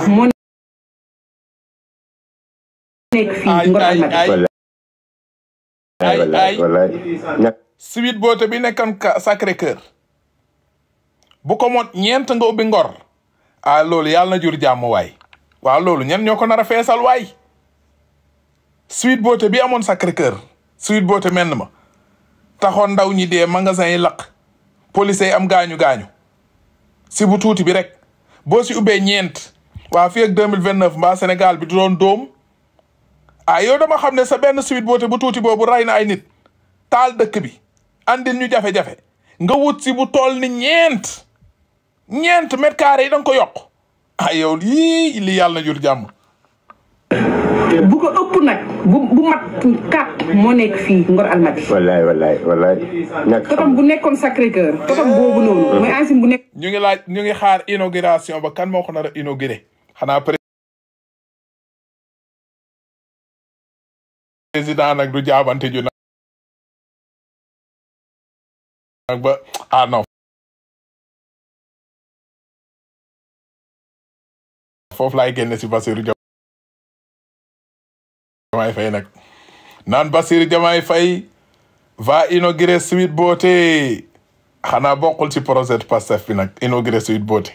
moo nekk fii Ngor Almadies. ay Sweet Beauté bi nekkoon Sacré Cœur bu ko mot ñeent nga ubbi Ngor loolu yàlla na jur jàmm waay waaw loolu ñen ñoo ko nar a feesal waay Sweet Beauté bi amoon Sacré Cœur Sweet Beauté menn ma taxoon ndaw ñi dee magasin yi lakk police yi am gaañu si bu tuuti bi rek boo si ubbee ñeent waa fii ak 2029 mbaa Sénégal bi du doon dóom yow dama xam ne sa benn Sweet Beauté bu tuuti boobu rey na ay nit taal dëkk bi andil ñu jafe-jafe nga wut si bu tool ni ñeent mètres carrés yi da nga ko yokk yow li yàlla na jur jàmm. bu ko ëpp nag bu mat 4 moo nekk fii Ngor Almadies. wallaay. totom bu nekkoon Sacré Cœur totom boobu noonu. mooy ancien bu nekk. ñu ngi xaar inauguration ba kan moo ko nar a inauguré xanaa président nag du jaabante ju nag ba non foofu laay génne si Bassirou Diomaye Faye nag naan Bassirou Diomaye Faye va inaugurer Sweet Beauté xanaa bokkul ci projet Pastef bi nag inaugurer Sweet Beauté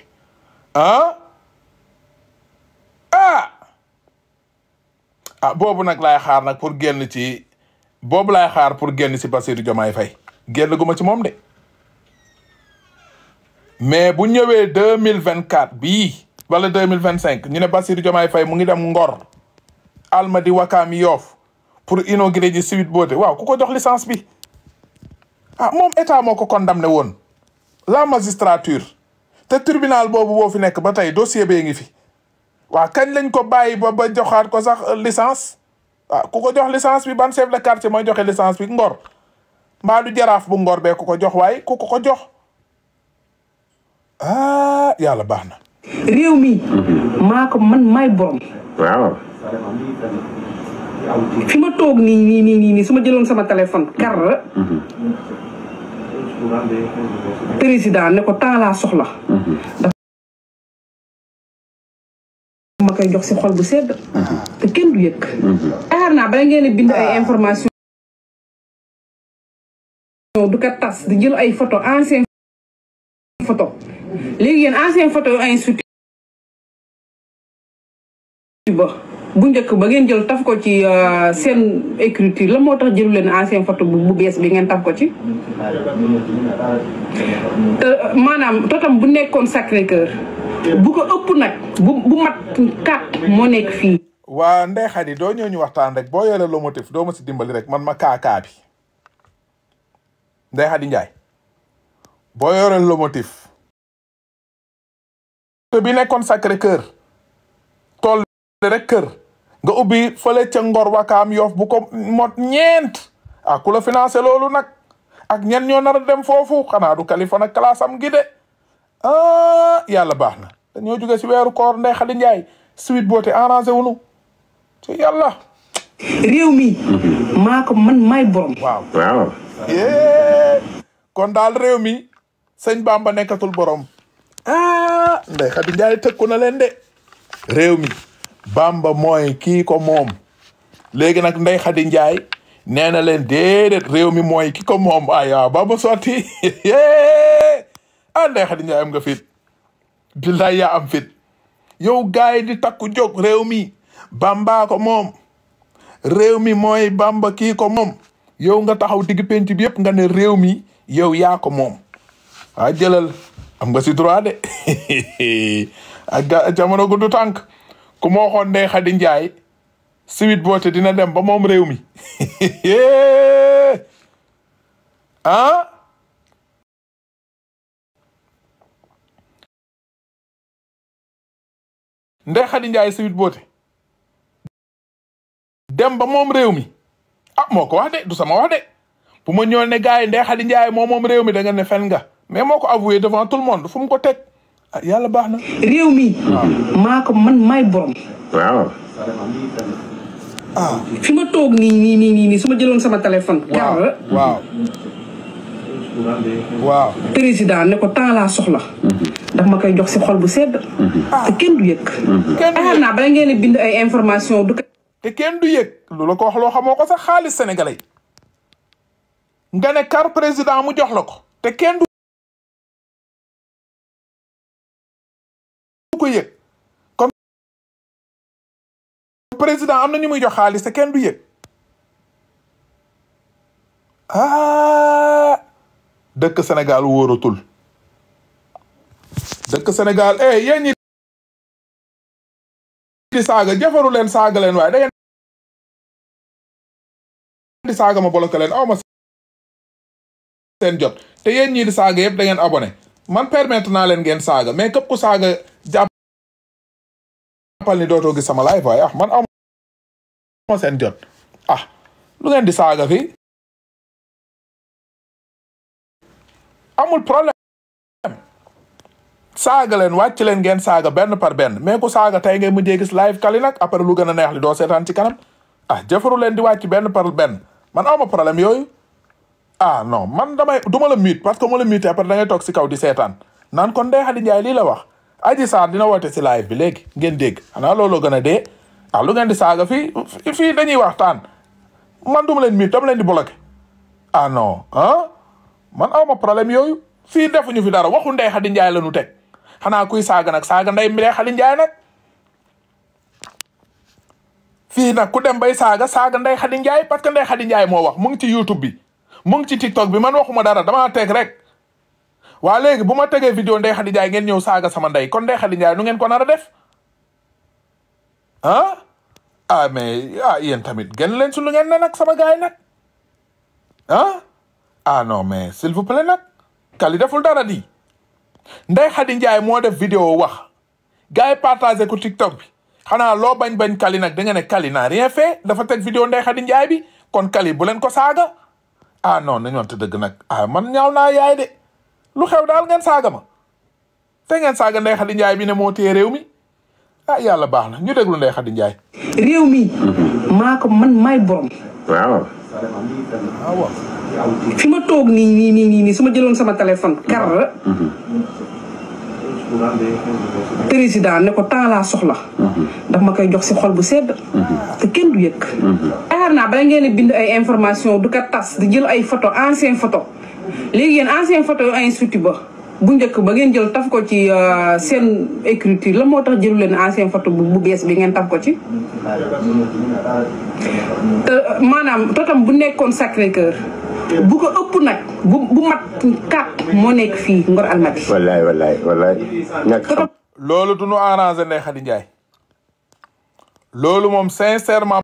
boobu nag laay xaar nag pour génn ci Bassirou Diomaye Faye génn gu ma ci moom de mais bu ñëwee 2024 bii wala 2025 ñu ne Bassirou Diomaye Faye mu ngi dem Ngor Almadies Wakaam Yoff pour inaugurer ji Sweet Beauté waaw ku ko jox licence bi moom état moo ko condamné woon la magistrature te tribunal boobu boo fi nekk ba tey dossier bee ngi fi waaw kañ lañ ko bàyyi ba joxaat ko sax licence ku ko jox licence bi ban chef de quartier mooy joxe licence bi Ngor mbaa du jaraaf bu Ngor bee ku ko jox waaye ku ko jox yàlla baax na. réew mi maa ko man may borom. waaw. fi ma toog nii su ma jëloon sama téléphone kar président ne ko temps laa soxla. ma koy jox si xol bu sedd. te kenn du yëg. yaakaar naa bala ngeen bind ay information du ko tas di jël ay photo ancien photo léegi yéen ancien photo yu institut ba bu njëkk ba ngeen jël taf ko ci seen écriture la moo tax jëlu leen ancien photo bu bees bi ngeen taf ko ci maanaam totam bu nekkoon Sacré Cœur bu ko ëpp nag bu mat 4 moo nekk fii. waa Ndeye Khady doo ñëw ñu waxtaan rek boo yore lomotif doo ma si dimbali rek man ma kaakaa bi Ndeye Khady Ndiaye boo yore lomotif bi nekkoon Sacré Cœur tool rek kër nga ubbi fële ca Ngor Wakaam Yoff bu ko mot ñeent ku la financé loolu nag ak ñen ñoo nar a dem foofu xanaa du Kaliphone ak classe am gi de yàlla baax na dañoo jóge si weeru koor Ndeye Khady Ndiaye Sweet Beauté arrangé wunu ci yàlla. réew mi maa ko man may borom. waaw. kon daal réew mi sëñ Bamba nekkatul borom. Ndeye Khady Ndiaye tëkku na leen de réew mi Bamba mooy kii ko moom léegi nag Ndeye Khady Ndiaye nee na leen déedéet réew mi mooy ki ko moom ba mu sotti Ndeye Khady Ndiaye am nga fit billaay yaa am fit yow gaay di takku jóg réew mi Bamba ko moom réew mi mooy Bamba kii ko moom yow nga taxaw digg penc bi yëpp nga ne réew mi yow yaa ko moom jëlal am nga si droit de ak jamono gu du tànk ku ma waxoon Ndeye Khady Ndiaye Sweet Beauté dina dem ba moom réew mi Ndeye Khady Ndiaye Sweet Beauté dem ba moom réew mi moo ko wax de du sama wax de bu ma ñëw ne gars yi Ndeye Khady Ndiaye moom réew mi da nga ne fen nga mais moo ko avoué devant tout le monde fu mu ko teg yàlla baax na. réew mi maa ko man may borom. waaw. fi ma toog nii su ma jëloon sama téléphone. waaw waaw président ne ko temps laa soxla daf ma koy jox si xol bu sedd te kenn du yëg xaar naa bala ngeen bind ay information du te kenn du yëg lu la ko wax loo xamoo ko sax xaalis sénégalais nga ne kar président mu jox la ko te kenn du ko yëg kon président am na ñu muy jox xaalis te kenn du yëg dëkk Sénégal wóoratul dëkk Sénégal yéen ñi di saaga jafaru leen saaga leen waaye da ngeen di saaga ma bloqué leen aw ma seen jot te yéen ñii di saaga yëpp da ngeen abonné man permettre naa leen ngeen saaga mais képp ku saaga jàppal ni dootoo gis sama live waaye man aw ma seen jot lu ngeen di saaga fii amul problème saaga leen wàcc leen ngeen saaga benn par benn mais ku saaga tey ngay mujjee gis live kali nag après lu gën a neex li doo seetaan ci kanam jëfaru leen di wàcc benn par benn man awma problème yooyu non man duma la mute parce que mu la mute après da ngay toog si kaw di seetaan naan kon Ndeye Khady Ndiaye lii la wax Adji Sarr dina woote si live bi léegi ngeen dégg xanaa looloo gën a dee lu ngeen di saaga fii dañuy waxtaan man duma leen mute dama leen di bloqué non man awma problème yooyu fii defuñu fi dara waxu Ndeye Khady Ndiaye la ñu teg xanaa kuy saaga nag saaga Ndeye Khady Ndiaye nag fii nag ku dem bay saaga Ndeye Khady Ndiaye parce que Ndeye Khady Ndiaye moo wax mu ngi ci YouTube bi mu ngi ci TikTok bi man waxuma dara damaa teg rek waa léegi bu ma tegee vidéo Ndeye Khady Ndiaye ngeen ñëw saaga sama ndey kon Ndeye Khady Ndiaye nu ngeen ko nar a def mais yéen tamit gën leen su lu ngeen ne nag sama gaay nag non mais s'il vous plaît nag Kali deful dara di Ndeye Khady Ndiaye moo def vidéo wax gars yi partagé ko TikTok bi xanaa loo bañ Kali nag da nga ne Kali n'a rien fait dafa teg vidéo Ndeye Khady Ndiaye bi kon Kali bu leen ko saaga non nañu wante dëgg nag man ñaaw naa yaay de lu xew daal ngeen saaga ma te ngeen saaga Ndeye Khady Ndiaye bi ne moo téye réew mi yàlla baax na ñu déglu Ndeye Khady Ndiaye réew mi maa ko man maay borom waaw fi ma toog nii su ma jëloon sama téléphone kar président ne ko temps laa soxla daf ma koy jox si xol bu sedd te kenn du yëg xaar naa bala ngeen bind ay information du ko tas di jël ay photo ancien photo léegi yéen ancien photo yu institut ba bu njëkk ba ngeen jël taf ko ci seen écriture la moo tax jëlu leen ancien photo bu bees bi ngeen taf ko ci te maanaam totam bu nekkoon Sacré-Cœur bu ko ëpp nag bu mat 4 moo nekk fii Ngor Almadi wallaay loolu du ñu arrangé Ndeye Khady Ndiaye loolu moom sincèrement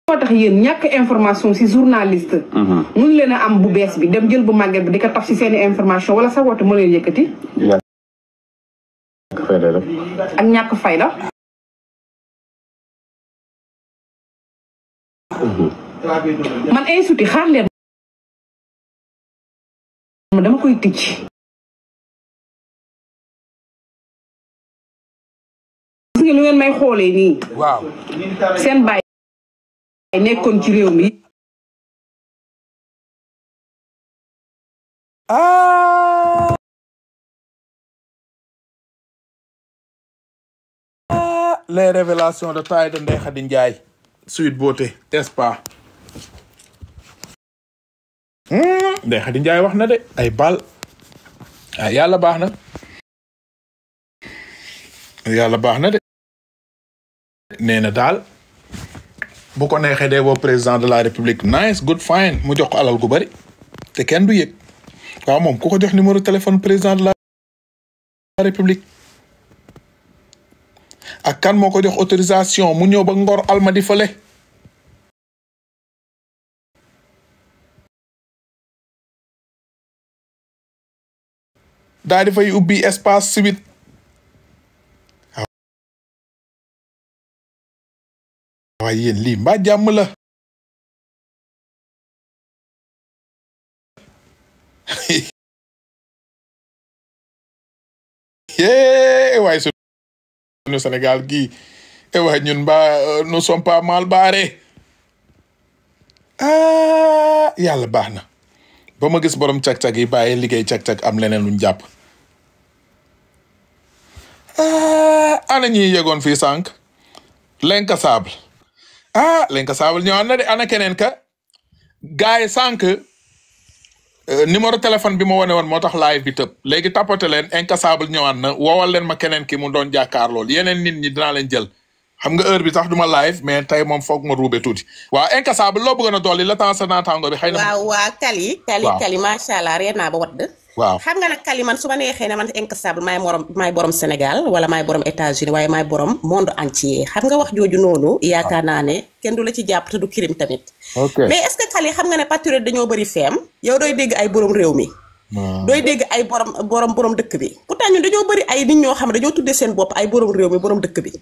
moo tax yéen ñàkk information si journaliste mun leen a am bu bees bi dem jël bu màgget bi di ko taf si seeni information wala sa woote moo leen yëkkati ak ñàkk fayda man institut xaar leen dama koy ticc gis nga lu ngeen may xoolee nii waaw seen baay nekkoon ci réew mi les révélations de taille de Ndeye Khady Ndiaye Sweet Beauté Espa Ndeye Khady Ndiaye wax na de ay bal yàlla baax na de nee na daal bu ko neexee de boo président de la république nice good fine mu jox ko alal gu bari te kenn du yëg waaw moom ku ko jox numéro téléphone président de la république ak kan moo ko jox autorisation mu ñëw ba Ngor Almadi fële daa di fay ubbi espace suite waaye yéen lii mbaa jàmm la waaye sunu Sénégal gii waaye ñun mbaa nous sommes pas mal barrés yàlla baax na ba ma gis borom cag-cag yi bàyyi liggéey cag-cag am leneen luñ jàpp ana ñi yegoon fii sànq l'incassable l'incassable ñëwaat na de ana keneen ka gars yi sànq numéro téléphone bi ma wane woon moo tax live bi tëb léegi tapote leen incassable ñëwaat na woowal leen ma keneen ki mu doon jàkkaar lool yeneen nit ñi dinaa leen jël xam nga heure bi tax duma live mais tey moom foog ma ruube tuuti waaw incassable loo bëggoon a dolli la temps sa naataango bi xëy na waaw Kali macha allah reen naa ba wadd waaw xam nga nag Kali man su ma neexee ne man incassable maay borom Sénégal wala maay borom États-Unis waaye maay borom monde entier xam nga wax jooju noonu yaakaar naa ne kenn du la ci jàpp te du crime tamit mais est-ce que Kali xam nga ne patriote dañoo bëri feem yow dooy dégg ay borom réew mi dooy dégg ay borom dëkk bi pourtant ñun dañoo bëri ay nit ñoo xam ne dañoo tuddee seen bopp ay borom réew mi borom dëkk bi